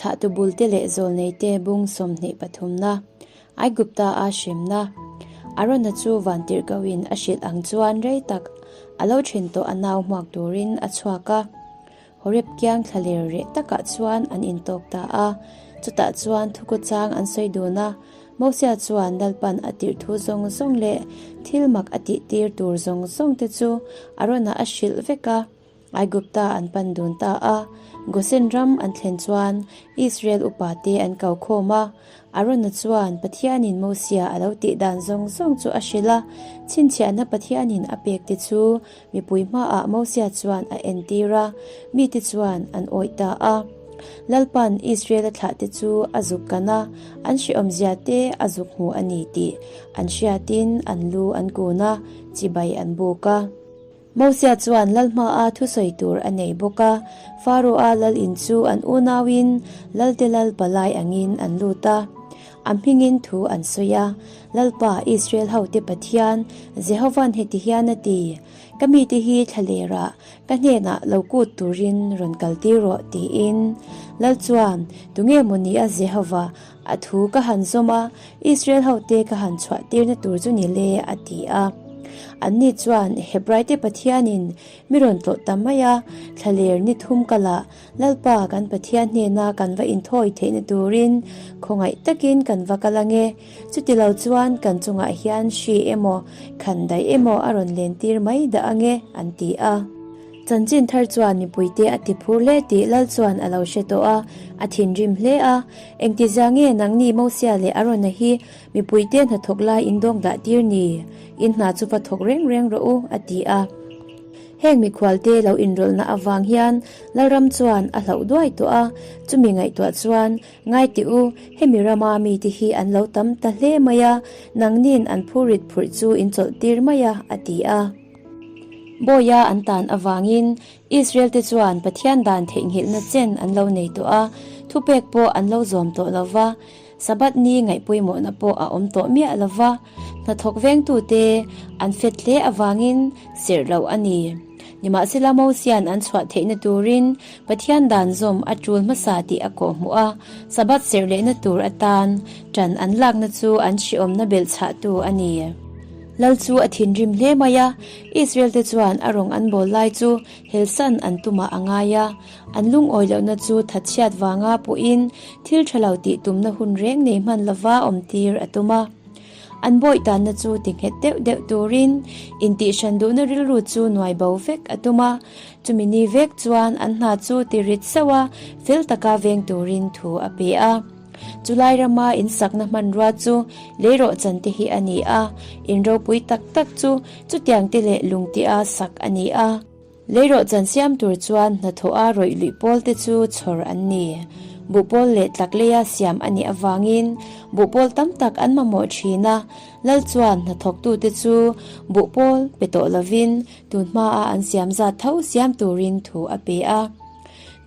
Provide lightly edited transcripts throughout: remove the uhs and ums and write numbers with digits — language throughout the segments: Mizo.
Thlahtu bulte leh zawlneite bung 20 pathumna, Aigupta a hremna. Arona chu vantirhkohin a hrilh ang chuan rei tak a lo then tawh a nau hmuak turin a chhuak a. Horeb kiang thlaler reh takah chuan an intawk ta a, chutah chuan thukuchang an sawi dun a. Mosia chuan Lalpan a tirh thu zawng zawng leh thil mak a tih tir tur zawng zawng te chu Arona a hrilh vek a. Aigupta an pan dun ta a, Gosen ram an thlen chuan Israel upa te an ko khawm a. Arona chuan Pathianin Mosia a lo tih dan zawng zawng chu a hrilh a, chhinchhiahna Pathianin a pek te chu Mipui hmaah Mosia chuan a entir a, mite chuan an awih ta a. Lalpan Israela thlahte chu a zuk kan a, an hrehawmzia te a zuk hmu a ni tih an hriatin an lu an kun a, chibai an buk a. Mosia chuan Lal hmaa thusawi tur a nei bawk a, Faroa lal in chu an unauin Lalte Lal palai angin an lut a. A hmingin thu an sawi a, Lalpa, Israel hote Pathian, Jehova'n heti hian a ti, Ka mite hi thlalerah ka hnenah lo kut turin rawn kaltir rawh, tiin. Lal chuan, Tunge maw ni a Jehova, a thu ka han zawm a, Israel hote ka han chhuahtirna tur chu ni le, a ti a. Anni chuan, Hebraite Pathianin mi rawn tlawh ta mai a, thlaler ni thum kalah Lalpa kan Pathian hnena kan va inthawi theihna turin khawngaih takin kan va kal ange. Chutilo chuan kan chungah hian hri emaw, khan daih emaw a rawn lentir mai dah ange, an ti a. Chanchin thar chuan mipuite a ti phur hle tih Lal chuan a lo hre tawh a, a thinrim hle a. Engtizia nge nangni Mosia leh Arona hi mipuite hnathawk lai in dawng dah tir ni? In hna chu va thawk reng reng rawh u, a ti a. Heng mikhualte lo inrawlhna avang hian Lalram chuan a hlauh duai tawh a, chumi ngaihtuah chuan, Ngai tih u, hemi rama mite hi an lo tam ta hle mai a, nangnin an phurit phurh chu in chawlh tir mai a, a ti a. Bawia an tan avangin Israelte chuan Pathian dan theihnghilhna chen an lo nei tawh a, thupek pawh an lo zawm tawh lo va, Sabbath ni ngaihpawimawhna pawh a awm tawh miah lo va, hnathawk vengtute an fet hle avangin serh loh a ni. Nimahsela Mosia'n an chhuah theihna turin Pathian dan zawm a tul hmasa tih a kawhhmuh a, Sabbath serh lehna tur atan ṭan an lakna chu an hriawmna belhchhahtu a ni. Lal chu a thinrim hle mai a, Israelte chuan a rawng an bawl lai chu helsan an tumah a ngai a. An lungawi lohna chu thatchhiat vanga pawhin thil tha lo tih tumna hun reng nei hman lova awmtir a tum a. An bawih tanna chu ti nghet deuh deuh turin intihhran duhna rilru chu nuai bo vek a tum a. Chumi ni vek chuan an hna chu ti rit sauh a, fel taka veng turin thu a pe a. Chulai rama insakna hmanrua chu leirawhchan te hi a ni a, in ropui tak tak chu chutiang te leh lungtia sak a ni a. Leirawhchan siam tur chuan hnathawha rawih luih pawl te chu chhawr an ni. Buhpawl leh tlak leia siam a nih avangin buhpawl tam tak an mamawh thin a, Lal chuan hnathawktute chu buhpawl pe tawh lovin tun hmaa an siam zat tho siam turin thu a pe a.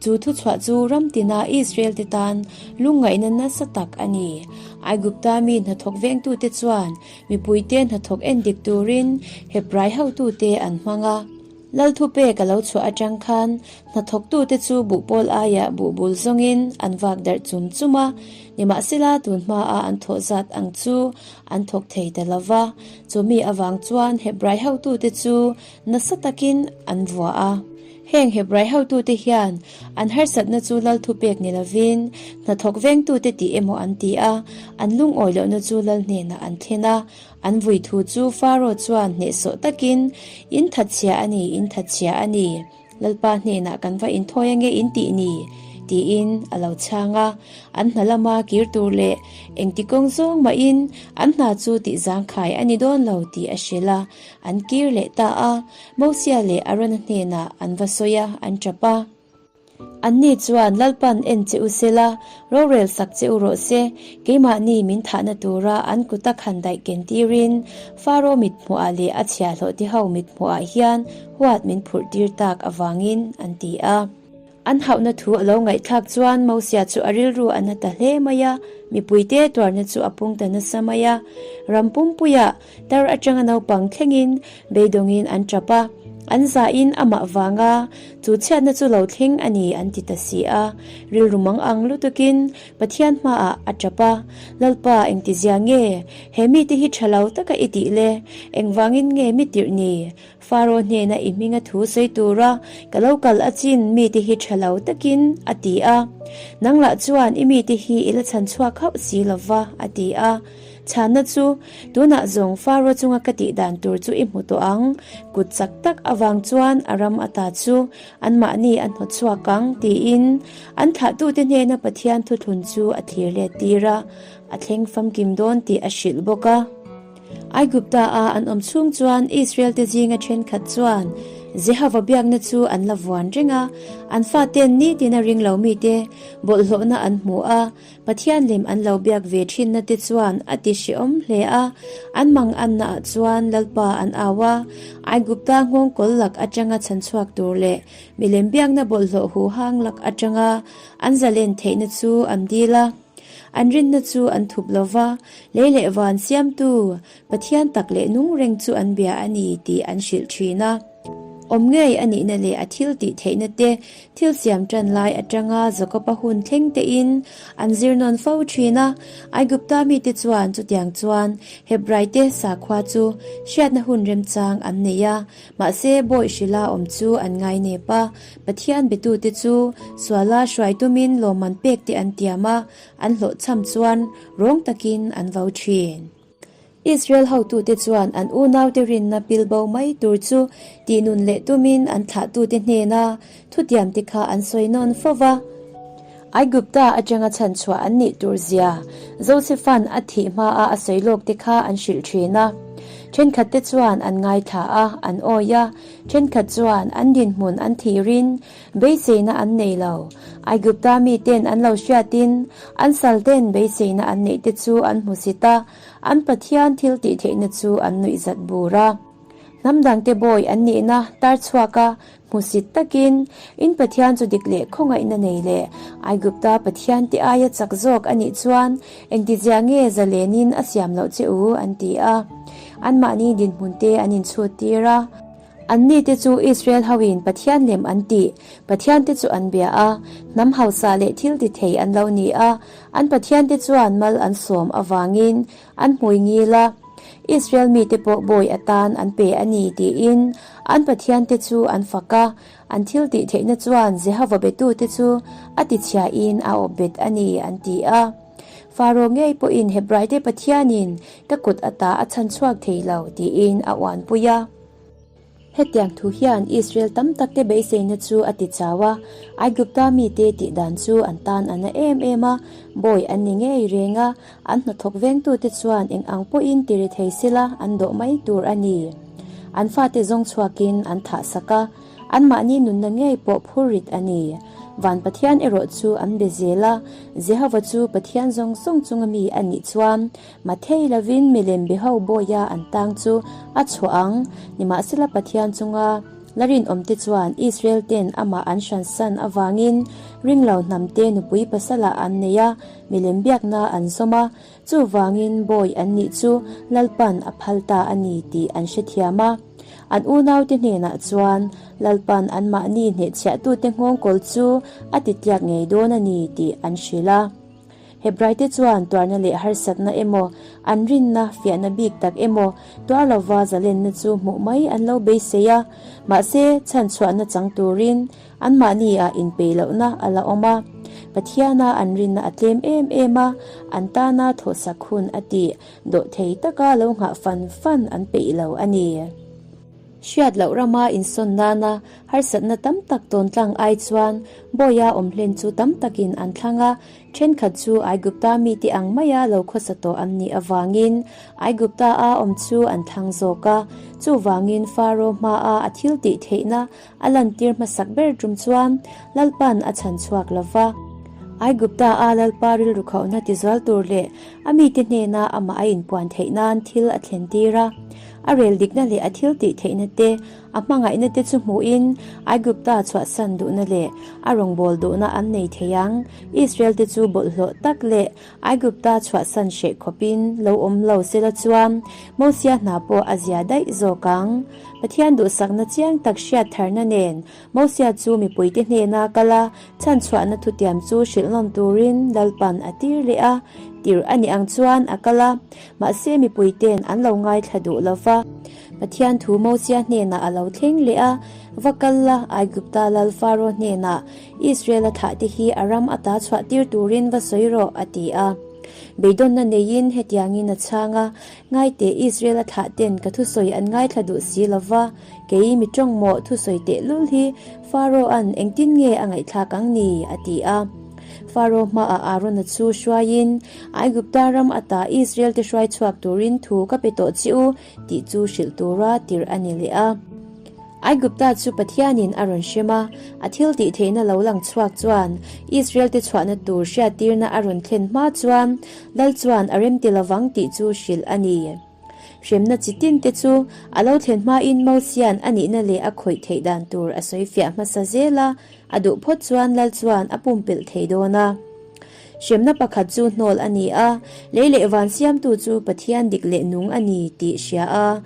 Chu thuchhuah chu ram tina Israel te tan lungngaihna nasa tak a ni. Aigupta mi hnathawk vengtute chuan Mipuite hnathawk en dik turin Hebrai hotute an hmang a. Lalthupek a lo chhuah atang khan hnathawktute chu buhpawl aiah buhbul zawngin an vak darh chum chum a, nimahsela tun hmaa an thawh zat ang chu an thawk thei ta lo va. Chumi avang chuan Hebrai hotute chu nasa takin an vuah a. Heng Hebrai hotute hian an harsatna chu lal thupek ni lovin hnathawk vengtute tih emaw an ti a, an lungawi lohna chu lal hnenah an thlen a. An vui thu chu Faro chuan hnehsawh takin, In thatchhia a ni, in thatchhia a ni, Lalpa hnenah kan va inthawi ange in tih ni? tiin a lo chhang a. An hna lama kir tur leh engti kawng zawng mahin an hna chu tih zangkhai a ni dawn lo tih a hrilh a. An kir leh ta a, Mosia leh Arona hnenah an va sawi a, an tap a. Anni chuan, Lalpan en che u sela, rorel sak che u rawh se, keimahni min thahna tura an kuta khan daih ken tirin, Faro mithmuhah leh a chhiahhlawh te ho mithmuhah hian huat min phurh tir tak avangin, an ti a. An hauhna thu a lo ngaihthlak chuan Mosia chu a rilru a na ta hle mai a, mipuite tuarna chu a pung ta nasa mai a. Ram pumpuiah tar atanga naupang thlengin beidawngin an tap a. An zahin amah vanga chu chhiatna chu lo thleng a ni an ti ta si a. Rilru mang ang lutukin Pathian hmaah a tap a, Lalpa engtizia nge he mite hi tha lo taka i tih le? Engvangin nge mi tirh ni? Faro hnena i hminga thu sawi tura ka lo kal a chin mite hi tha lo takin a ti a. Nang lah chuan i mite hi i la chhan chhuak hauh si lo va, a ti a. Chhanna chu, Tunah zawng Faro chunga ka tih dan tur chu i hmu tawh ang, kut chak tak avang chuan a ram ata chu anmahni a hnawt chhuak ang, tiin an thlahtute hnena Pathian thuthlun chu a thlir let tir a, a thleng famkim dawn tih a hrilh bawk a. Aigupta-a an awm chhung chuan Israel-te zinga thenkhat chuan Jehova biakna chu an la vuan reng a, an fate'n nitin a ring lo mite bawlhhlawhna an hmu a, Pathian lem an lo biak ve thinna te chuan a ti hrehawm hle a, an mangannaah chuan Lalpa an au a, Aigupta nghawngkawl lak atanga chhanchhuak tur leh milem biakna bawlhhlawh huhang lak atanga an zalen theihna chu an dil a. An rinna chu an thup lo va, lei leh van siamtu Pathian tak leh nung reng chu an bia a ni tih an hrilh thin a. Awm ngei a nihna leh a thil tih theihna te thil siam tan lai atanga Jakob-a hun thleng tein an zir nawn fo thin a. Aigupta mite chuan chutiang chuan Hebraite sakhua chu hriatna hun remchang an nei a, mahse bawi hrila awm chu an ngainep a. Pathian betute chu suala hruai tumin lawmman pek te an tiam a, an hlawhchham chuan rawng takin an vo thin. Israel hotute chuan an unaute rinna pilbo mai tur chu tihnun leh tumin an thlahtute hnena thutiamte kha an sawi nawn fo va. Aigupta atanga chhanchhuah an nih tur zia Josepha'n a thih hmaa a sawi lawkte kha an hrilh thin a. Thenkhatte chuan an ngaithla a, an awi a, thenkhat chuan an dinhmun an thirin Beiseina an nei lo. Aigupta miten an lo hriatin an salten beiseina an neih te chu an hmu sit a, an Pathian thil tih theihna chu an nuih zat bur a. Hnam dangte bawi an nihna tar chhuak a, hmu sit takin, In Pathian chu dik leh khawngaihna nei leh Aigupta Pathian te aia chak zawk a nih chuan engtizia nge zalenin a siam loh che u an ti a. Anmahni dinhmun te an inchhut tir a. Anni te chu Israel hoin Pathian lem an tih, Pathian te chu an bia a, hnam hausa leh thil ti thei an lo ni a, an Pathian te chuan mal an sawm avangin an hmui ngil a, Israel mite pawh bawi atan an pe a ni tiin an Pathian te chu an fak a, an thil tih theihna chuan Jehova betute chu a tichhiahin a awp bet a ni an ti a. Faro ngei pawhin Hebraite Pathianin ka kut ata a chhan chhuak thei lo tiin a uanpui a. Hetiang thu hian Israel tam takte beiseina chu a ti chau a, Aigupta mite tih dan chu an tan a na em em a, bawi an ni ngei reng a, an hnathawk vengtute chuan eng ang pawhin ti ri thei sela an dawh mai tur a ni. An fate zawng chhuakin an thah sak a, anmahni nunna ngei pawh phur rit a ni. Van Pathian erawh chu an be zel a, Jehova chu Pathian zawng zawng chunga mi a nih chuan Mathei lovin milem biho bawia an tang chu a chhuah ang. Nimahsela Pathian chunga la rinawmte chuan Israel ten amah an hransan avangin ringlo hnamte nupui pasalah an nei a, milem biakna an zawm a, chuvangin bawi an nih chu Lalpan a phal ta a ni tih an hrethiam a. An unaute hnenah chuan Lalpan anmahni hnehchhiahtute nghawngkawl chu a titliak ngei dawn a ni tih an hrilh a. Hebraite chuan tuarna leh harsatna emaw, an rinna fiahna bik tak emaw tuar lova zalenna chu hmuh mai an lo beisei a, mahse chhanchhuahna chang turin anmahni-ah inpeih lohna a la awm a. Pathiana an rinna a tlem em em a, an tana thawhsak hun a tih dawhthei taka lo nghah fan fan an peih lo a ni. Hriat loh rama insawn nana harsatna tam tak tawn tlang ai chuan Bawia awm hlen chu tam takin an thlang a, thenkhat chu Aigupta mite ang maia lo khawsa tawh an nih avangin Aigupta-a awm chu an thlang zawk a. Chuvangin Faro hmaa a thil tih theihna a lantir hmasak ber tum chuan Lalpan a chhan chhuak lo va. Aigupta-a Lalpa rilru khauhna tizual tur leh a mite hnena amah a inpuan theih nan thil a thlen tir a. A rel dikna leh a thil tih theihna te. A hmangaihna te chu hmuhin Aigupta chhuahsan duhna leh a rawngbâwl duhna an nei thei ang. Israel te chu bawlhhlawh tak leh Aigupta chhuahsan hreh khawpin lo awm lo sela chuan Mosia hna pawh a zia daih zawk ang. Pathian duhsakna chiang tak hriat tharna nen Mosia chu mipuite hnena kal a, chhanchhuahna thutiam chu hrilh nawm turin Lalpan a tir leh a, tirh a nih ang chuan a kal a, mahse mipuite'n an lo ngaithla duh lo va. Pathian thu Mosia hnenah a lo thleng leh a, Va kal la, Aigupta lal Faro hnenah Israel-a thlahte hi a ram ata chhuah tir turin va sawi rawh, a ti a. Beidawnna neiin hetiangin a chhang a, Ngaite, Israel-a thlahten ka thusawi an ngaithla duh si lo va, kei mi tawngmawh thusawi tehlul hi Faro-a'n engtin nge a ngaihthlak ang ni? a ti a. Faro hmaah Aarona chu hruaiin, Aigupta ram ata Israel-te hruai chhuak turin thu ka pe tawh che u, tih chu hrilh tura tirh a ni leh a. Aigupta chu Pathianin a rawn hrem a, a thil tih theihna lo lang chhuak chuan Israel-te chhuahna tur hriattirna a rawn thlen hma chuan Lal chuan a remti lovang tih chu hrilh a ni. Hremna chi tin te chu a lo thlen hmain Mosia'n a nihna leh a khawih theih dan tur a sawi fiah hmasa zel a, a duh phawt chuan Lal chuan a pumpelh thei dawn a. Hremna pakhat chu hnawl a ni a, lei leh van siamtu chu Pathian dik leh nung a ni tih hria a.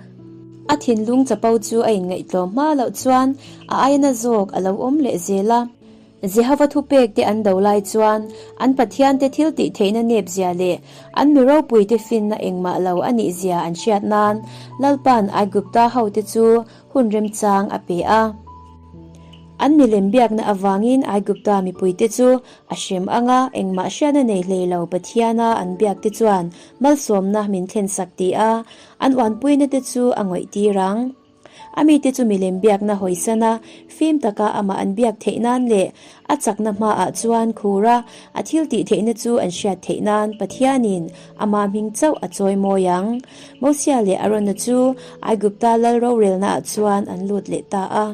A thinlung chapo chu a inngaihtlawm hma loh chuan a aia zawk a lo awm leh zel a. Jehova thupek te an do lai chuan an Pathian te thil tih theihna nep zia leh an mi ropui te finna engmah lo a nih zia an hriat nan Lalpa'n Aigupta hote chu hun remchang a pe a. An milem biakna avangin Aigupta mipuite chu a hrem ang a, engmah hriatna nei hlei lo Pathiana an biakte chuan malsawmna min thlensak ti a, an uanpuina te chu a ngawihtir ang. A mite chu milem biakna hawisan a, fim taka amah an biak theih nan leh a chakna hmaah chuan khur a, a thil tih theihna chu an hriat theih nan Pathianin ama hming chauh a chawi mawi ang. Mosia leh Arona chu Aigupta lal rorelnaah chuan an lut leh ta a.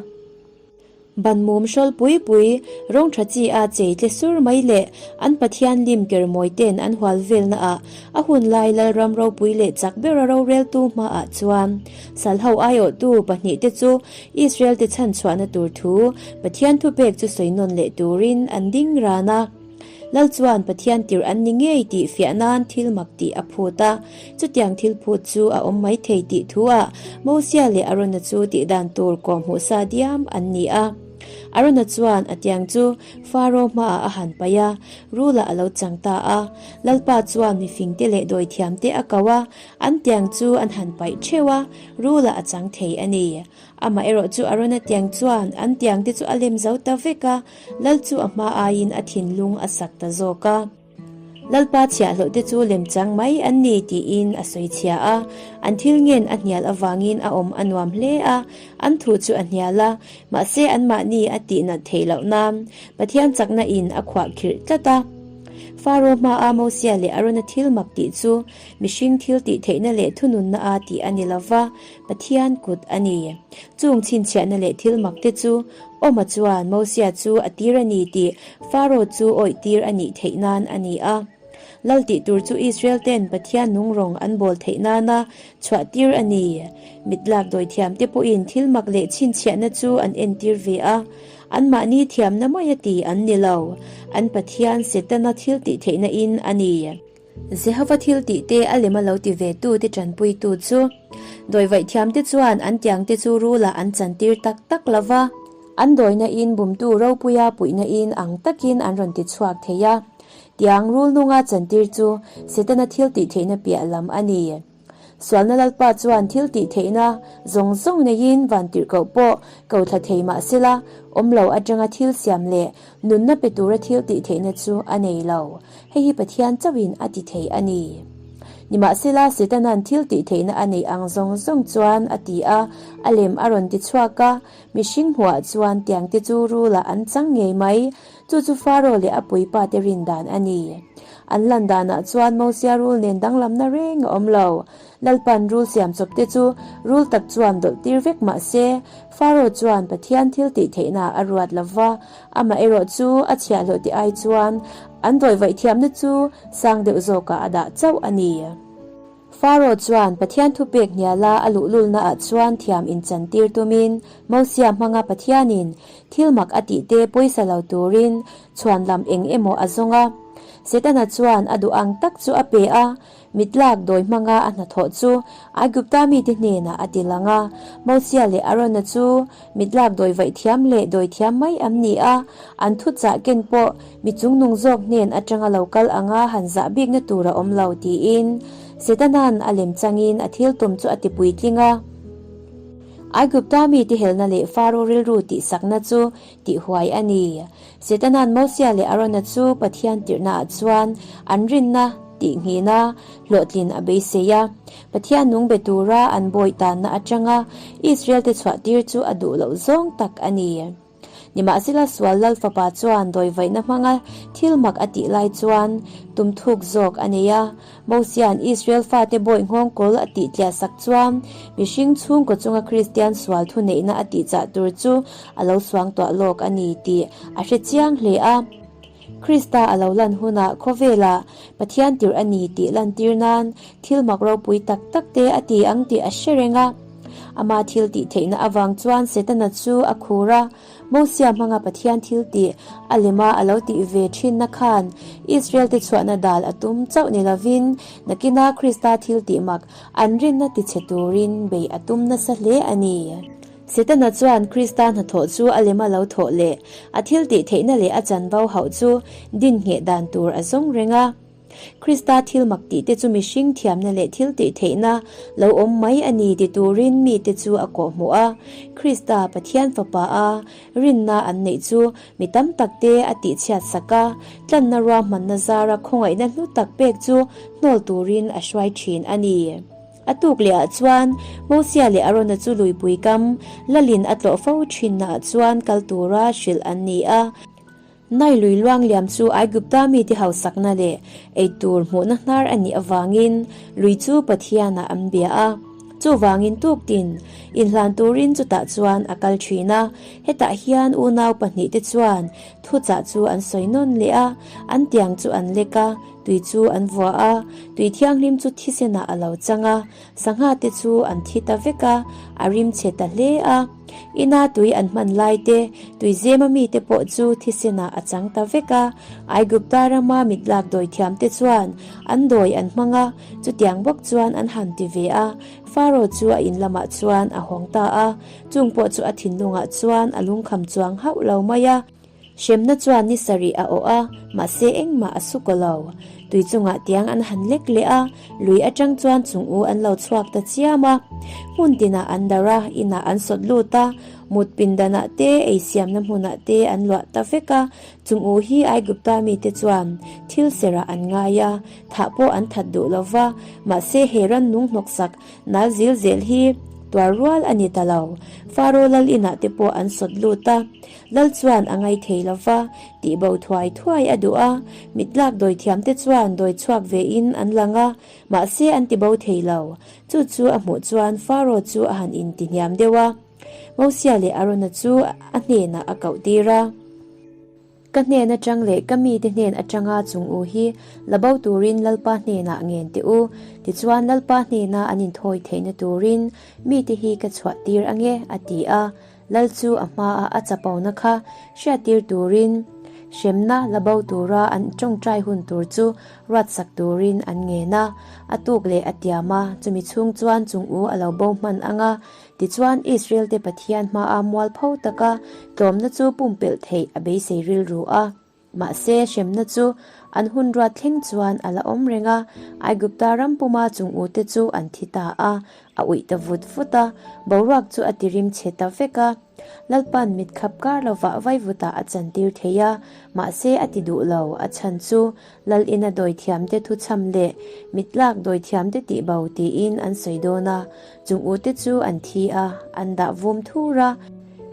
Ban mum hrawl pui pui, rawng tha chi a chei tle sur mai leh an Pathian lim ker mawi ten an hual velna ah a hun lai Lalram ropui leh chak bera roreltu hmaah chuan Salho aiawhtu pahnihte chu Israel te chhanchhuahna tur thu Pathian thupek chu sawi nawn leh turin an ding ran a. Lal chuan Pathian tirh an ni ngei tih fiah nan thil mak tih a phut a, chutiang thil phut chu a awm mai thei tih thu ah Mosia leh Arona chu tih dan tur kawhhmuh sa diam an ni a. Arona chuan a tiang chu Faro hmaah a han paih a, Rula a lo chang ta a. Lalpa chuan mifingte leh dawithiamte a ko a, an tiang chu an han paih theuh a, Rula a chang thei a ni. Amaherawh chu Arona tiang chuan an tiangte chu a lem zo ta vek a, Lal chu a hma aiin a thinlung a sak ta zawk a. Lalpa chhiahhlawh te chu lemchang mai an ni tiin a sawi chhia a, an thil ngen a hnial avangin a awm a nuam hle a, an thu chu a hnial a, mahse anmahni a tihnat theih loh nan Pathian chakna in a khuah khirh tlat a. Faro hmaa Mosia leh Arona thil mak tih chu mihring thil tih theihna leh thununna a tih a ni lova, Pathian kut a ni. Chung chhinchhiahna leh thil mak te chu Awma chuan Mosia chu a tir a ni tih Faro chu awih tir a nih theih nan a ni a. Lal tih tur chu Israel ten Pathian nung rawng an bawl theih nana chhuah tir a ni. Mit lak dawi thiam te pawhin thil mak leh chhinchhiahna chu an entir ve a. Anmahni thiamna mai a ti an ni lo. An Pathian Setana thil tih theihna in a ni. Jehova thil tih te a lem a lo ti ve tu te tanpui tu chu dawivaih thiam te chuan an tiang te chu rul ah an chan tir tak tak lo va, an dawina in bumtu ropuia puihna in ang takin an rawn ti chhuak thei a. Tiang rul nunga chan tir chu Setana thil tih theihna piah lam a ni. Sualna Lalpa chuan thil tih theihna zawng zawng neiin vantirhkoh pawh ko thla thei mah sela, awm lo atanga thil siam leh nunna pe tura thil tih theihna chu a nei lo. Hei hi Pathian chauhin a ti thei a ni. Nimahsela, Setana'n thil tih theihna a neih ang zawng zawng chuan a ti a, a lem a rawn ti chhuak a, mihring hmuhah chuan tiangte chu rulah an chang ngei mai. Chu chu Faro leh a puipa te rin dan a ni. An lan danah chuan Mosia rul nen danglamna reng a awm lo. Lalpan rul siam chawp te chu rul tak chuan dawlh tir vek mah se, Faro chuan Pathian thil tih theihna a ruat lo va, amaherawh chu a chhiahhlawh te ai chuan an dawivaih thiamna chu sang deuh zawkah a dah chauh a ni. Faro chuan Pathian thupek hniala a luhlulnaah chuan thiam inchantir tumin Mosia hmanga Pathianin thil mak a tihte pawisa lo turin chhuanlam eng emaw a zawng a. Setana chuan a duh ang tak chu a pe a, mitlak dawi hmanga a hnathawh chu Aigupta mite hnenah a ti lang a. Mosia leh Arona chu mitlak dawi vaih thiam leh dawi thiam mai an ni a, an thuchah ken pawh mi chungnung zawk hnen atanga lo kal anga han zah bikna tur a awm lo tiin Setana'n a lem changin a thil tum chu a ti puitling a. Aigupta mite helna leh Faro rilru tihsakna chu tihhuai a ni. Setana'n Mosia leh Arona chu Pathian tirhnaah chuan an rinna tihnghina hlawhtlin a beisei a. Pathian nung be tura an bawi tanna atanga Israelte chhuahtir chu a duh loh zawng tak a ni. Nimahsela sual Lal fapa chuan dawivaihna hmanga thil mak a tih lai chuan tum thuk zawk a nei a. Mosia'n Israel fate bawi nghawngkawl a tih tliah sak chuan mihring chhungkaw chunga Kristian sual thuneihna a tihchah tur chu a lo suangtuah lawk a ni tih a hre chiang hle a. Krista a lo lan hunah khawvelah Pathian tirh a ni tih lantir nan thil mak ropui tak tak te a ti ang tih a hre reng a. Ama thil tih theihna avang chuan Setana chu a khur a, Mosia hmanga Pathian thil tih a lema a lo tih ve thinna khan Israel-te chhuahna dal a tum chauh ni lovin nakina Krista thil tih mak an rinna tichhe turin bei a tum nasa hle a ni. Setana chuan Krista hnathawh chu a lema lo thawh leh a thil tih theihna leh a chanvo hauh chu din ngheh dan tur a zawng reng a. Krista thil mak tih te chu mihring thiamna leh thil tih theihna lo awm mai a ni ti turin mite chu a kawhhmuh a. Krista, Pathian Fapa a rinna an neih chu mi tam tak te a tihchhiat sak a, tlanna ruahmanna zara khawngaihna hlu tak pek chu hnawl turin a hruai thin a ni. A tuk leh ah chuan Mosia leh Arona chu luipui kam lalin a tlawh fo thinnaah chuan kal tura hrilh an ni a. Nai lui luang liam chu Aigupta mite hausakna leh eitur hmuhna hnar a nih avangin lui chu Pathianah an bia a. Chuvangin tuktin inhlan turin chutah chuan a kal thin a. Hetah hian unau pahnihte chuan thuchah chu an sawi nawn leh a, an tiang chu an lek a, tui chu an vua a, tui thianghlim chu thisenah a lo chang a, sangha te chu an thi ta vek a, a rim chhe ta hle a. Ina tui an hman lai te, tui zema mite pawh chu thisenah a chang ta vek a. Aigupta rama mitlak dawithiam te chuan an dawi an hmang a, chutiang bawk chuan an han ti ve a. Faro chu a in lamah chuan a hawng ta a, chung pawh chu a thinlungah chuan a lungkham chuang hauh lo mai a. Hremna chuan ni sarih a awh a, mahse engmah a su kaw lo. Tui chungah tiang an han lek leh a, lui atang chuan chung u an lo chhuak ta chiam a. Hmun tinah an darh a, inah an sawt lut a, mut pindanah te, ei siamna hmunah te an luah ta vek a. Chung u hi Aigupta mite chuan thil serah an ngai a, thah pawh an that duh lo va, mahse he rannung hnawksak Nal zil zel hi tuar rual a ni ta lo. Faro lal inah te pawh an sawt lut a. Lal chuan a ngai thei lo va, tih bo thuai thuai a duh a. Mitlak dawithiam te chuan dawi chhuak ve in an lang a, mahse an ti bo thei lo. Chu chu a hmuh chuan Faro chu a han inti hniam deuh a. Mosia leh Arona chu a hnenah a koh tir a. Ka hnen atang leh ka mite hnen atanga chung u hi la bo turin Lalpa hnenah ngen teh u. Tichuan Lalpa hnena an inthawi theihna turin mite hi ka chhuah tir ange, a ti a. Lal chu a hmaa a chapona kha hriattir turin hremna la bo tura an tawngtai hun tur chu ruatsak turin an ngen a. A tuk leh a tiam a, chumi chhung chuan chung u a lo bo hman anga Tichuan, Israel-te Pathian hmaa mualpho taka tlawmna chu pumpelh theih a beisei rilru a. Mahse, hremna chu an hun ruat thleng chuan a la awm reng a, Aigupta ram puma chung ute chu an thi ta a, a uih ta vut vut a, boruak chu a tirim chhe ta vek a. Lalpa'n mit khap kar lovah vaivutah a chantir thei a, mahse a ti duh lo, a chhan chu Lal ina dawithiamte thuchham leh mitlak dawithiamte tihbo tiin an sawi dawn a, chung ute chu an thi a, an dah vum thur a.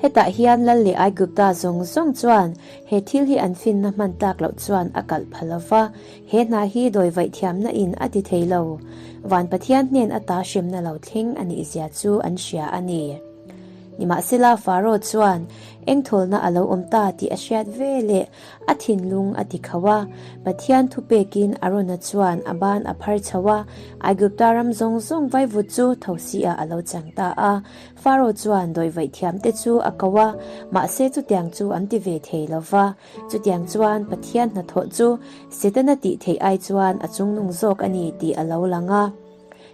Hetah hian Lal leh Aigupta zawng zawng chuan he thil hi an finna hman tlak loh chuan a kalh pha lo va, he hna hi dawivaih thiamna in a ti thei lo. Van Pathian hnen ata hremna lo thleng a nih zia chu an hria a ni. Nimahsela Faro chuan engthawlna a lo awm ta tih a hriat ve leh a thinlung a ti khauh a. Pathian thupekin Arona chuan a ban a phar chho a, Aigupta ram zawng zawng vaivut chu thosi-ah a lo chang ta a. Faro chuan dawivaih thiamte chu a ko a, mahse chutiang chu an ti ve thei lo va. Chutiang chuan Pathian hnathawh chu Setana tih theih ai chuan a chungnung zawk a ni tih a lo lang a.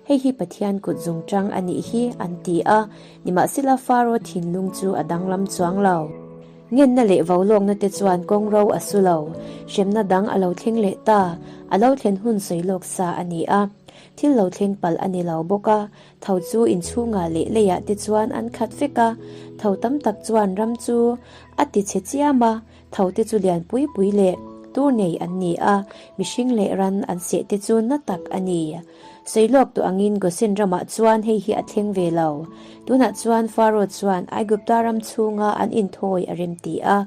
Hei hi Pathian kut zungchang a nih hi an ti a, nimahsela Faro thinlung chu a danglam chuang lo. Ngenna leh vaulawkna te chuan kawng ro a su lo. Hremna dang a lo thleng leh ta, a lo thlen hun sawi lawk sa a ni a. Thil lo thleng palh a ni lo bawk a, tho chu inchhungah leh leiah te chuan an khat vek a, tho tam tak chuan ram chu a ti chhe chiam a, Tho te chu lian pui pui leh tur nei an ni a, mihring leh ran an seh te chu na tak a ni. Sawi lawk tawh angin Gosen ramah chuan hei hi a thleng ve lo. Tunah chuan Faro chuan Aigupta ram chhunga an inthawi a rem ti a,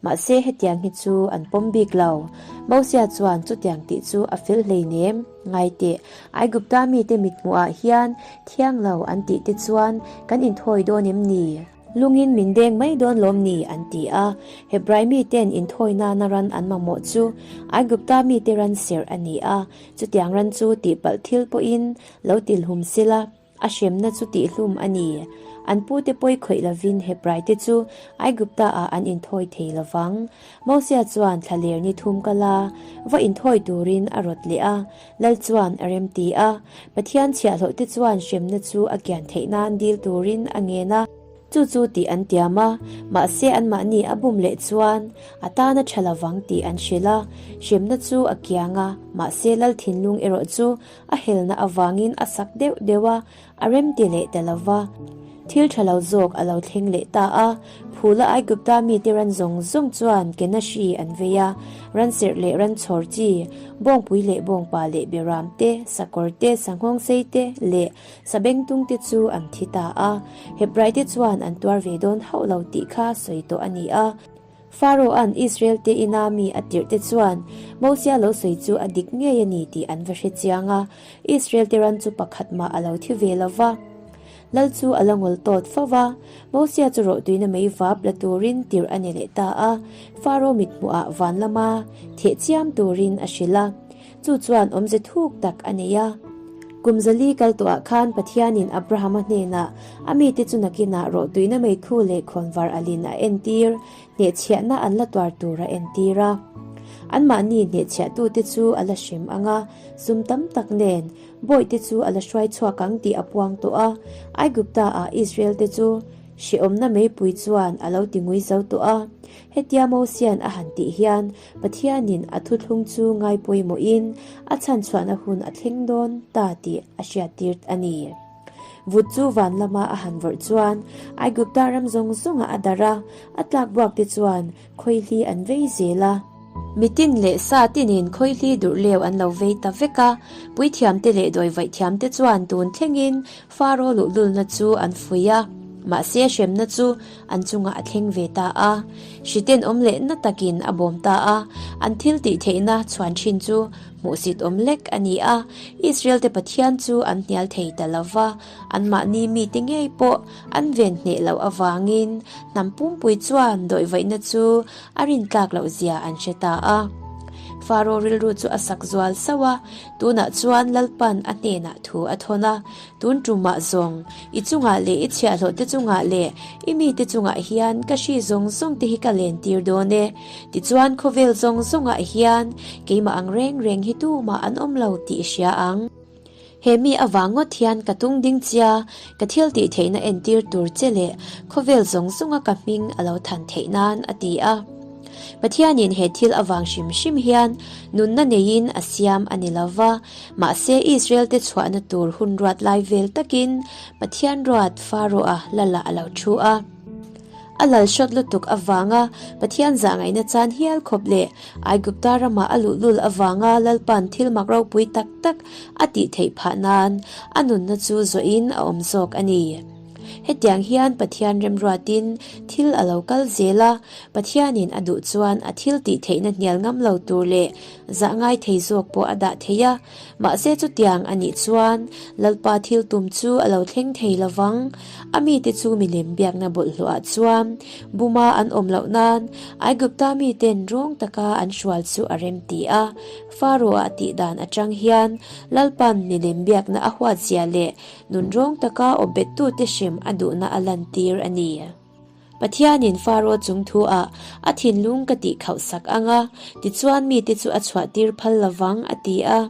mahse hetiang hi chu an pawm bik lo. Mosia chuan chutiang tih chu a fel hleinem. Ngai teh, Aigupta mite mithmuhah hian thiang lo an tih te chuan kan inthawi dawn em ni? Lungin min deng mai dawn lawm ni? an ti a. Hebrai miten inthawi nana ran an mamawh chu Aigupta mite ran serh a ni a. Chutiang ran chu tihpalh thil pawhin lo tilhum sela, a hremna chu tihhlum a ni. An pute pawi khawih lovin Hebraite chu Aigupta-ah an inthawi thei lo vang. Mosia chuan thlaler ni thum kala va inthawi turin a rawt leh a, Lal chuan a remti a, Pathian chhiahhlawhte chuan hremna chu a kian theih nan dil turin a ngen a. Chu chu tih an tiam a, mahse anmahni a bum leh chuan a tan a tha lovang tih an hrilh a. Hremna chu a kiang a, mahse lal thinlung erawh chu a helna avangin a sak deuh deuh a, A remti leh ta lo va, thil tha lo zawk a lo thleng leh ta a. Phula Aigupta mite ran zawng zawng chuan ke na hri an vei a, ran serh leh ran chhawr chi, bawngpui leh bawngpa leh beram te, sakawr te, sanghawng sei te leh sabengtung te chu an thi ta a. Hebraite chuan an tuar ve dawn hauh lo tih kha sawi tawh a ni a. Pharaoh-a'n Israel-te ina mi a tirhte chuan Mosia lo sawi chu a dik ngei a ni tih an va hre chiang a, Israel-te ran chu pakhat mah a lo thi ve lo va. Lal chu a la ngawl tawt fo va, Mosia chu rawhtuina mei vap la turin tirh a ni leh ta a, Pharaoh mithmuhah van lama theh chiam turin a hrilh a. Chu chuan awmze thuk tak a nei a. Kum zali kal tawhah khan Pathianin Abrahama hnenah a mite chu nakinah rawhtuina meikhu leh khawnvar alin a entir, hnehchhiahna an la tuar tur a entir a. Anmahni hnehchhiahtute chu a la hrem ang a, sum tam tak nen bawihte chu a la hruai chhuak ang tih a puang tawh a. Aigupta-ah Israel-te chu hrehawmna meipui chuan a lo ti ngui zo tawh a. Hetia Mosia'n a han tih hian Pathianin a thuthlung chu ngai pawimawhin a chhanchhuahna hun a thleng dawn ta tih a hriattir a ni. Vut chu van lama a han vawrh chuan Aigupta ram zawng zawngah a darh a, a tlakbuak te chuan khawihli an vei zel a. Mitin leh sa tinin khawihli durh leu an lo vei ta vek a, puithiamte leh dawivaih-thiamte chuan tun thlengin Faro luhlulna chu an fuih a, mahse hremna chu an chungah a thleng ve ta a. Hriten awm leh na takin a bawm ta a, an thil tih theihna chhuan thin chu hmuhsit awm lek a ni a. Israel-te Pathian chu an hnial thei ta lo va, anmahni mite ngei pawh an ven hneh loh avangin hnam pumpui chuan dawihvaihna chu a rintlak loh zia an hre ta a. Faro rilru chu a sak zual sauh a, tunah chuan Lalpan a hnenah thu a thawn a, Tun tumah zawng, i chungah leh i chhiahhlawh te chungah leh i mite chungah hian ka hri zawng zawng te hi ka len tir dawn e. Tichuan khawvel zawng zawngah hian keimah ang reng reng hi tumah an awm lo tih i hria ang. He mi avang ngawt hian ka tung ding chia, ka thil tih theihna entir tur che leh khawvel zawng zawnga ka hming a lo than theih nan, a ti a. Pathianin he thil avang hrim hrim hian nunna neiin a siam a ni lo va, Mahse, Israel-te chhuahna tur hun ruat lai vel takin Pathian ruat Pharaoh-a lalah a lo thu a. A lal hrawt lutuk avanga Pathian zahngaihna chan hial khawp leh Aigupta ramah a luhlul avanga Lalpa'n thil mak ropui tak tak a tih theih phah nan a nunna chu zawhin a awm zawk a ni. Hetiang hian Pathian remruatin thil a lo kal zel a, Pathianin a duh chuan a thil tih theihna hnial ngam lo tur leh zah ngai thei zawk pawh a dah thei a. Mahse chutiang a nih chuan Lalpa thil tum chu a lo thleng thei lo vang. A mite chu milem biakna bawlhhlawhah chuan buma an awm loh nan Aigupta miten rawng taka an hrual chu a rem ti a. Pharaoh-a tih dan atang hian Lalpan milem biakna a huatzia leh Nunrawng taka awpbettute hrem a duhna a lantir a ni. Pathianin Pharaoh chung thu-ah a thinlung ka tih khauh sak ang a, tichuan mite chu a chhuahtir phal lovang, a ti a.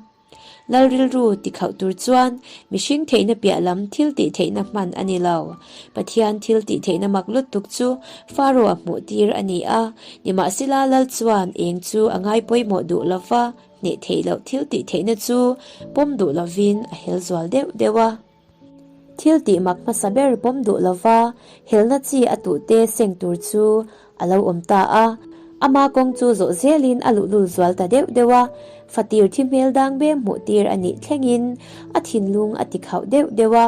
Lal rilru ti khauh tur chuan mihring theihna piah lam thil tih theihna hman a ni lo. Pathian thil tih theihna mak lutuk chu Pharaoh-a hmuhtir a ni a, nimahsela Lal chuan eng chu a ngai pawimawh duh lova, Hneh theih loh thil tih theihna chu pawm duh lovin a hel zual deuh deuh a. Thil tih mak hmasa ber pawm duh lova helna chi a tuhte seng tur chu a lo awm ta a. Ama kawng chu zawh zelin a luhlul zual ta deuh deuh a, fatir thi hmel dang bem hmuh tir a nih thlengin a thinlung a ti khauh deuh deuh a.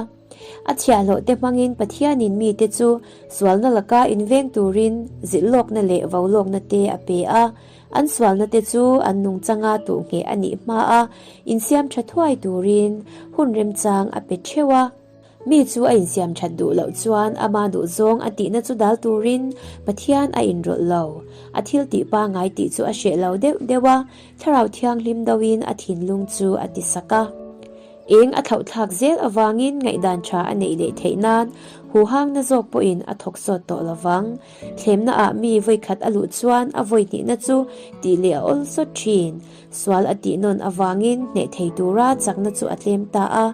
A chhiahhlawh te hmangin Pathianin mite chu sualna laka inveng turin zilh lawkna leh vo lawkna te a pe a. An sualna te chu an nungchanga tuh ngheh a nih hma a, insiam tha thuai turin hun remchang a pe theuh a. Mi chu a insiam that duh loh chuan ama duhzawng a tihna chu dal turin Pathian a inrawlh lo. A thil tih pangngai tih chu a hreh lo deuh deuh a, Thlarau Thianghlim doin a thinlung chu a ti sak a. Eng a thlauhthlak zel avangin ngaihdan tha a neih leh theih nan huhangna zawk pawhin a thawk sawt tawh lovang. Thlemna ah mi vawikhat a luh chuan a vawi hnihna chu tih leh a awl sawt thin. Sual a tih nawn avangin hneh thei tura chakna chu a tlem ta a,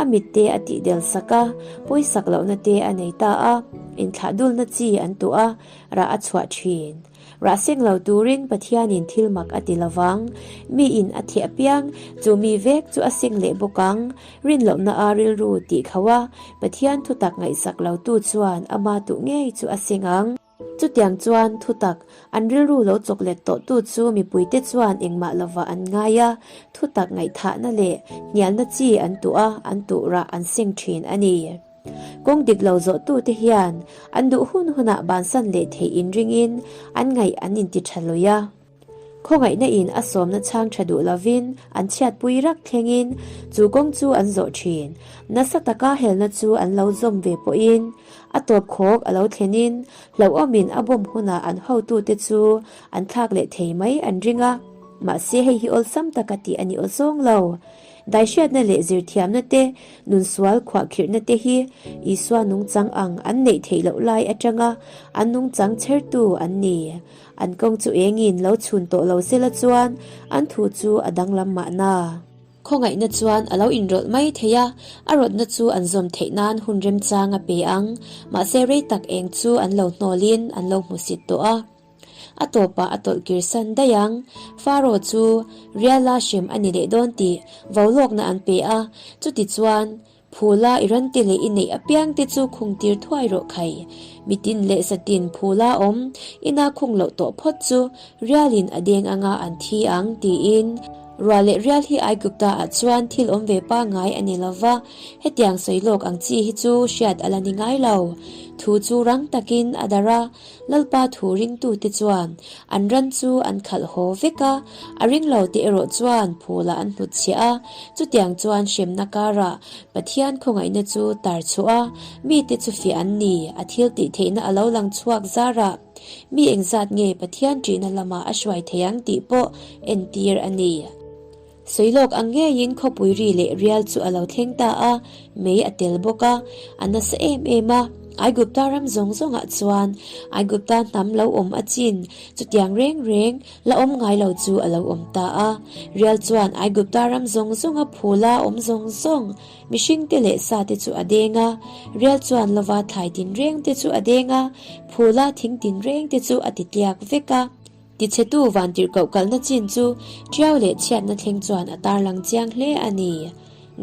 a mit te a tih del sak a, pawisak lohna te a nei ta a, inthlah dulna chi an tuah a, rah a chhuah thin. Rah seng lo turin Pathianin thil mak a ti lovang. Miin a theh apiang, chu mi vek chu a seng leh bawk ang. Rinlohna a rilru tih kho a, Pathian thutak ngaihsak lotu chuan ama tuh ngei chu a seng ang. Chutiang chuan thutak an rilru lo chawk let tawhtu chu mipuite chuan engmah lovah an ngai a, thutak ngaihthahna leh hnialna chi an tuh a, an tuh rah an seng thin a ni. Kawng dik lo zawhtute hian an duh hun hunah bansan leh theih inringin an ngaih an inti tha lui a. Khawngaihna in a sawmna chhang tha duh lovin an chhiatpui rak thlengin chu kawng chu an zawh thin. Nasa taka helna chu an lo zawm ve pawhin a tawp khawk a lo thlenin hlauhawmin a bawm hunah an hotute chu an thlak leh thei mai an ring a. Mahse hei hi awlsam taka tih a ni awzawng lo. Daihriatna leh zirthiamna te, nunsual khuahkhirhna te hi Isua nungchang ang an neih theih loh lai atanga an nungchang chhertu an ni. An kawng chu engin lo chhun tawh lo sela chuan an thu chu a danglam mahna. Khawngaihna chuan a lo inrawlh mai thei a, a rawtna chu an zawm theih nan hun remchang a pe ang. Mahse rei tak eng chu an lo hnawlin an lo hmusit tawh a. A tawpah a tawlh kirsan daih ang. Pharaoh chu Riala hrem a ni leh dawn tih vo lawkna an pe a, chutichuan Phula i rante leh i neih apiang te chu khung tir thuai rawh khai. Mitin leh satin phula awm ina khung loh tawh phawt chu rialin a deng anga an thi ang tiin Ruah leh rial hi Aigupta ah chuan thil awm ve pangngai a ni lova, hetiang sawi lawk ang chi hi chu hriat a la ni ngai lo. Thu chu rang takin a darh a, Lalpa thu ringtute chuan an ran chu an khalh haw vek a, a ringlote erawh chuan phulah an hnutchhiah a, chutiang chuan hremna karah Pathian khawngaihna chu tar chhuah a, mite chu fiah an ni, a thil tih theihna a lo lang chhuak zarah mi engzat nge Pathian ṭihna lamah a hruai thei ang tih pawh entir a ni. Sawi lawk ang ngeiin khawpui ri leh rial chu a lo thleng ta a, mei a tel bawk a, a nasa em em a. Aigupta ram zawng zawngah chuan Aigupta hnam lo awm a chin, chutiang reng reng la awm ngai lo chu a lo awm ta a. Rial chuan Aigupta ram zawng zawnga phula awm zawng zawng, mihringte leh sate chu a deng a. Rial chuan lova thlai tinrengte chu a deng a, phula thing tinrengte chu a ti tliak vek a. Tichhetu vantirhkoh kalna chin chu ṭiau leh chhiatna thleng chuan a tarlang chiang hle a ni.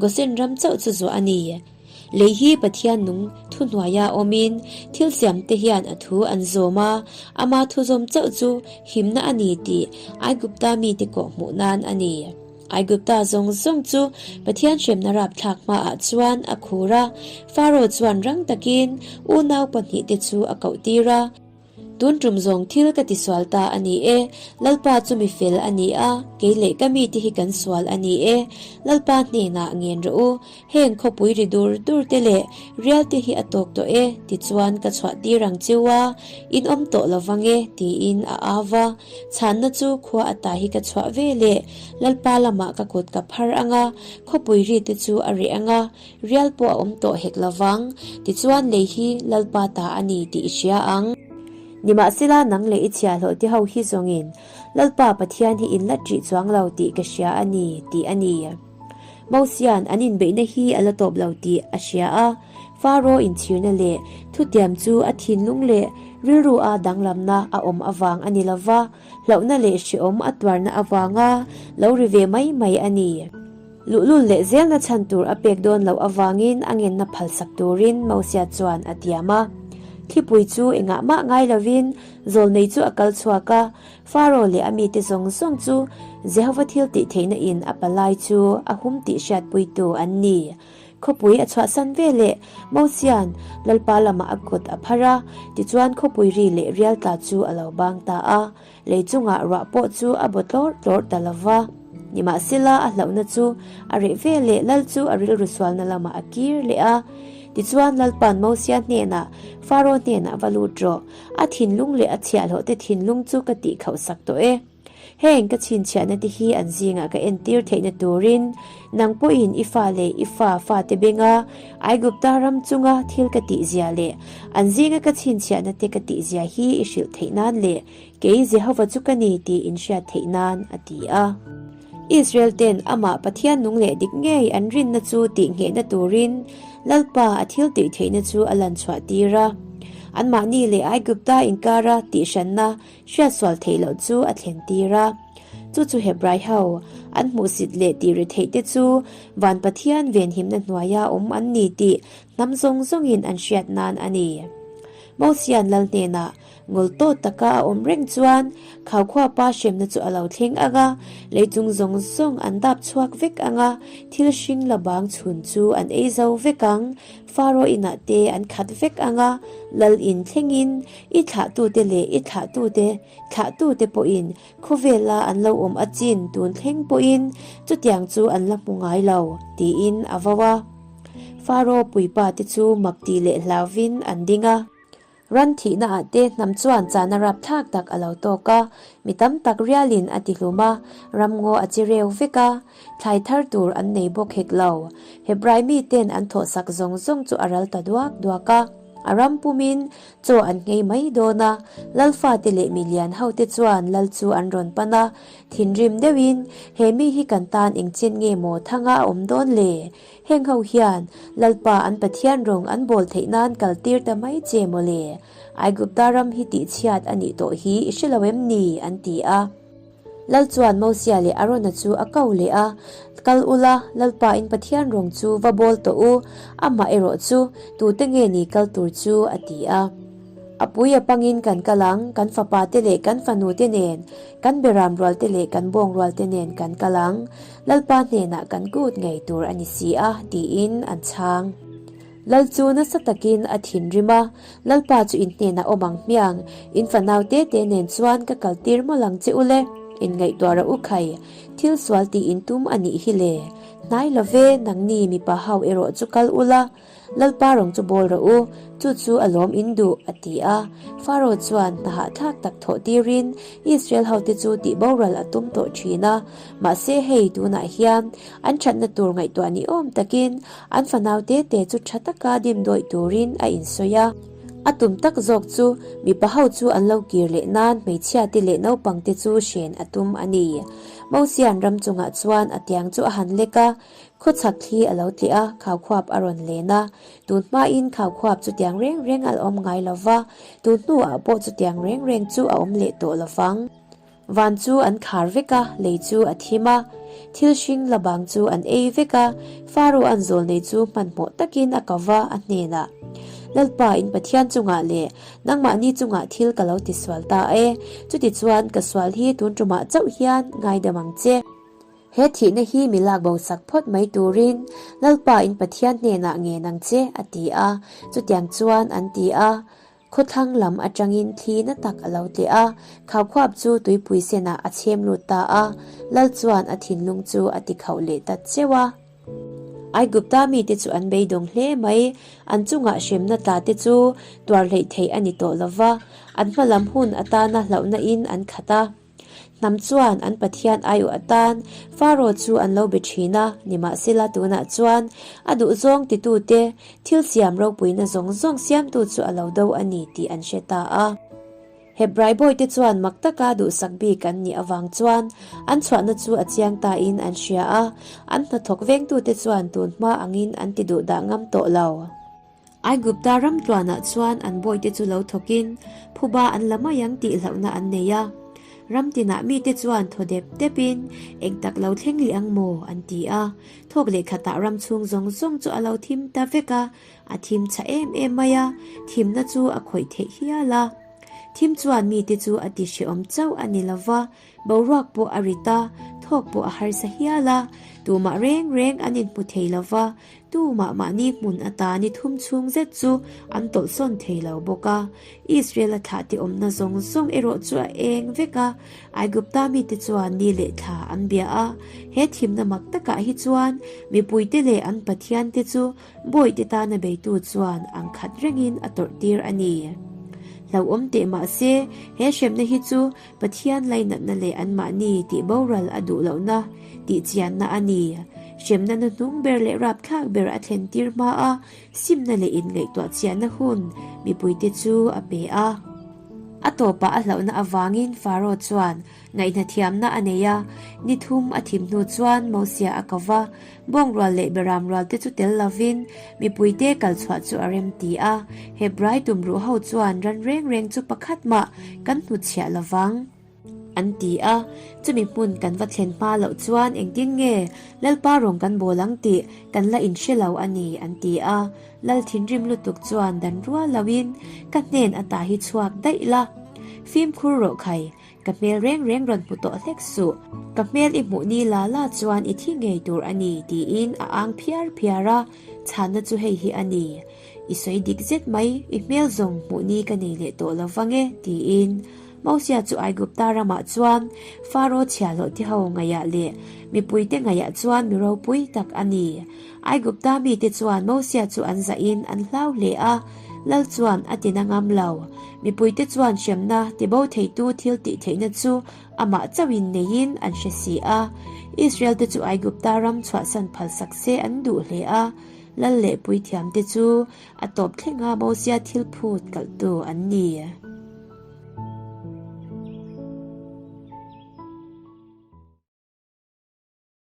Gosen ram chauh chu zuah a ni. Lei hi Pathian nung thuhnuaia awmin thil siamte hian a thu an zawm a, ama thuzawm chauh chu himna a ni tih Aigupta mite kawhhmuh nan a ni. Aigupta zawng zawng chu Pathian hremna rapthlak hmaah chuan a khur a. Faro chuan rang takin unau pahnihte chu a koh tir a. Tun tum zawng thil ka tisual ta a ni e, Lalpa chu mi fel a ni a, kei leh ka mite hi kan sual a ni e. Lalpa hnenah ngen rawh u, heng khawpui ri dur dur te leh rial te hi a tawk tawh e, tichuan ka chhuah tir ang chiu a, in awm tawh lo vang e, tiin a au va. Chhanna chu khua ata hi ka chhuah ve leh, Lalpa lamah ka kut ka phar ang a, khawpui ri te chu a reh ang a, Rial pawh a awm tawh hek lo vang, tichuan lei hi Lalpa ta a ni tih i hria ang. Nimahsela nang leh i chhiahhlawh te ho hi zawngin Lalpa Pathian hi in la ṭih chuang lo tih ka hria a ni tih a ni. Mosia'n an inbeihna hi a la tawp lo tih a hria a, Faro inchhirna leh thutiam chu a thinlung leh rilru a danglamna a awm avang a ni lo va, hlauhna leh hreawm a tuarna avanga lo ri ve mai mai a ni. Luhlul leh zelna chhan tur a pek dawn loh avangin a ngenna phalsak turin Mosia chuan a tiam a. Thlipui chu engah mah ngai lovin zawlnei chu a kal chhuak a, Faro leh a mite zawng zawng chu Jehova thil tih theihna in a palai chu a hum tih hriatpuitu an ni. Khawpui a chhuahsan veleh Mosia'n Lalpa lamah a kut a phar a, tichuan khawpui ri leh rial tla chu a lo bang ta a. Lei chungah ruah pawh chu a baw tlawrh tlawrh ta lo va. Nimahsela a hlauhna chu a reh ve leh Lal chu a rilru sualna lamah a kir leh a. Tichuan Lalpa'n Mosia hnenah, Faro hnenah va lut rawh, a thinlung leh a chhiahhlawh te thinlung chu ka tih khauh sak tawh e. Heng ka chhinchhiahna te hi an zingah ka entir theihna turin nang pawhin i fa leh i fa fate benga Aigupta ram chunga thil ka tihzia leh an zinga ka chhinchhiahna te ka tihzia hi i hrilh theih nan leh kei Jehova chu ka ni tih in hriat theih nan, a ti a. Israel ten amah Pathian nung leh dik ngei an rinna chu tihnghehna turin Lalpa a thil tih theihna chu a lan chhuah tir a. Anmahni leh Aigupta inkara tihhranna hriatsual theih loh chu a thlen tir a. Chu chu Hebrai ho an hmuhsit leh tih ri theih te chu Van Pathian venhimna hnuaia awm an ni tih hnam zawng zawngin an hriat nan a ni. Mosia'n Lal hnenah ngawl tawt taka a awm reng chuan Khaukhua pa hremna chu a lo thleng ang a, leitung zawng zawng an dap chhuak vek ang a, thil hring la bang chhun chu an ei zo vek ang, Faro inah te an khat vek ang a, Lal in thlengin i thlahtute leh i thlahtute Thlahtute pawhin khawvela an lo awm a chin tun thleng pawhin chutiang chu an la hmu ngai lo, tiin a vo a. Faro puipa te chu mak tih leh hlauvin an ding a. Ran thihnaah te hnam chuan chana rapthlak tak a lo tawk a, mi tam tak rialin a tihlum a, ramngaw a chi reu vek a, thlai thar tur an nei bawk hek lo. Hebrai miten an thawhsak zawng zawng chu a ral ta duak duak a, a ram pumin Chaw an nghei mai dawn a, Lalfate leh milian hote chuan Lal chu an rawn pan a, thinrim deuhin, He mi hi kan tan engchen nge maw thanga a awm dawn le? Heng ho hian Lalpa an Pathian rawng an bawl theih nan kal tir ta mai che maw le? Aigupta ram hi tihchhiat a nih tawh hi i hre lo em ni? an ti a. Lal chuan Mosia leh Arona chu a ko leh a, Kal ula, Lalpa in Pathian rawng chu va bawl tawh u, amah erawh chu tute nge ni kal tur chu? a ti a. A pui a pangin kan kal ang, kan fapa te leh kan fanu te nen, kan beram rual te leh kan bawng rual te nen kan kal ang, Lalpa hnenah kan kut ngei tur a ni si a, tiin an chhang. Lal chu nasa takin a thinrim a, Lalpa chu in hnenah awm ang hmiang, in fanau te te nen chuan ka kal tir mawlh ang che u le, in ngaihtuah rawh u khai, thil sual tih in tum a nih hi le, hnai lo ve, nangni mipa ho erawh chu kal ula, Lalpa rawng chu bawl rawh u, chu chu a lawm in duh, a ti a. Faro chuan hna hahthlak tak thawh tirin Israel hote chu tih boral a tum tawh thin a, mahse hei tunah hian an thatna tur ngaihtuah ni awm takin An fanau te te chu tha taka dimdawih turin a insawi a. A tum tak zawk chu mipa ho chu an lo kir leh nan hmeichhia te leh naupang te chu hren a tum a ni. Mosia'n ram chungah chuan a tiang chu a han lek a, khawchhak thli a lo tleh a, khaukhuap a rawn len a. Tun hmain khaukhuap chu tiang reng reng a la awm ngai lo va, tun hnuah pawh chu tiang reng reng chu a awm leh tawh lo vang. Van chu an khar vek a, lei chu a thim a. Thil hring la bang chu an ei vek a, Faro an zawlnei chu hmanhmawh takin a ko va, a hnenah, Lalpa, in Pathian chungah leh nangmahni chungah thil ka lo tisual ta e, chutichuan ka sual hi tun tumah chauh hian ngaidam ang che. He thihna hi mi lak bo sak phawt mai turin Lalpa in Pathian hnenah ngen ang che, a ti a. Chutiang chuan an ti a. Khawthlang lam atangin thli na tak a lo tleh a, khaukhuap chu tuipui senah a chhem lut ta a, Lal chuan a thinlung chu a ti khauh leh ta cheuh a. Aigupta mite chu an beidawng hle mai, an chungah hremna tla te chu tuar hleih theih a ni tawh lo va, an hma lam hun atana hlauhna in an khat a. Hnam chuan an Pathian aiawh atan Faro chu an lo be thin a, nimahsela tunah chuan a duhzawng titute thil siam ropuina zawng zawng siamtu chu a lo do a ni tih an hre ta a. Hebrai bawite chuan mak taka duhsak bik an nih avang chuan an chhuahna chu a chiang tain an hria a, an hnathawk vengtute chuan tun hma angin an ti duh dah ngam tawh lo. Aigupta ram tluanah chuan an bawite chu lo thawkin phuba an la mai ang tih hlauhna an nei a. Ram tinah mite chuan thaw dep depin eng tak lo thleng leh ang maw an ti a. Thawk leh khatah ram chhung zawng zawng chu a lo thim ta vek a, A thim chha em em mai a, thimna chu a khawih theih hial a. Thim chuan mite chu a ti hrehawm chauh a ni lova, boruak pawh a rit a, thawk pawh a harsa hial a. Tumah reng reng an inhmu thei lova, tumah mahni hmun ata ni thum chhung zet chu an tawlhsawn thei lo bawk a. Israel-a thlahte awmna zawng zawng erawh chu a eng vek a, Aigupta mite chuan ni leh thla an bia a. He thimna mak takah hi chuan mipuite leh an pathiante chu Bawihte tana beitu chuan ang khat rengin a tawrh tir a ni. Hlauhawm teh mah se, he hremna hi chu Pathian lainatna leh anmahni tih boral a duh lohna tih chianna a ni. Hremna hnuhnung ber leh rapthlak ber a thlen tir hma a, simna leh inngaihtuah chianna hun mipuite chu a pe a. A tawpah a hlauhna avangin Faro chuan Ngaihnathiamna a nei a, ni thum a thim hnu chuan Mosia a ko va, bawngrual leh beram rual te chu tel lovin mipuite kal chhuah chu a rem ti a. Hebrai tumruh ho chuan ran reng reng chu pakhat mah kan hnutchhiah lovang, an ti a. Chumi hmun kan va thlen hma loh chuan engtin nge Lalpa rawng kan bawl ang tih kan la inhre lo a ni, an ti a. Lal thinrim lutuk chuan dan rual loin ka hnen ata hi chhuak daih la, fimkhur rawh khai, Ka hmel reng reng rawn hmu tawh hlek suh, ka hmel i hmuh ni la la chuan i thi ngei tur a ni tiin a ang phiar phiar a, chhanna chu hei hi a ni. I sawi dik zet mai, i hmel zawng hmuh ni ka nei leh tawh lo vang e tiin Mosia chu Aigupta ramah chuan Faro chhiahhlawh te ho ngaihah leh mipuite ngaihah chuan mi ropui tak a ni. Aigupta mite chuan Mosia chu an zahin an hlau hle a, Lal chuan a tina ngam lo. Mipuite chuan hremna tibo theitu thil tih theihna chu amah chauhin neiin an hre si a. Israel-te chu Aigupta ram chhuahsan phalsak se an duh hle a. Lal leh puithiamte chu a tawp thlenga Mosia thil phut kalhtu an ni.